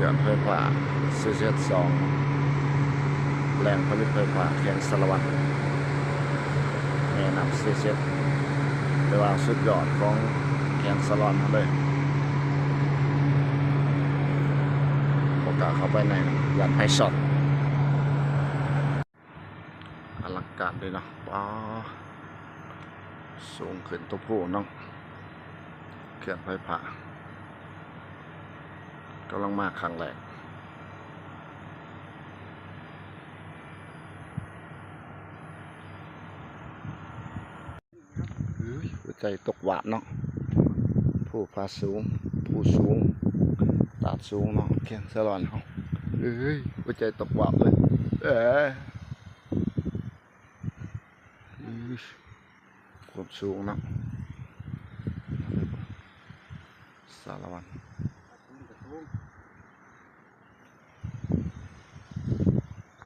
ເຂື່ອນໄຟຟ້າເຊເຊັດສອງ ແຫຼ່ງຜະລິດໄຟຟ້າແຂວງສາລະວັນ ແມ່ນ້ຳເຊເຊັດ ແປວ່າສຸດຍອດຂອງແຂວງສາລະວັນເຮົາເລີຍ. ບໍ່ກ້າເຂົ້າໄປໃນ ຢ້ານໄຟຊັອດ. ອະລັງການເດ້ເນາະ ປ້າ ສູງຂຶ້ນຕົວພູເນາະ ເຂື່ອນໄຟຟ້າກຳລັງມາຄັ້ງແລກ. ເອີຍ ຫົວໃຈຕົກວາບເນາະ ພູຜາສູງ ພູສູງ ຕາດສູງເນາະ ແຂວງສາລະວັນເຮົາ. ເອີຍ ຫົວໃຈຕົກວາບເລີຍ ເອີຍ ຄວາມສູງເນາະ ສາລະວັນ.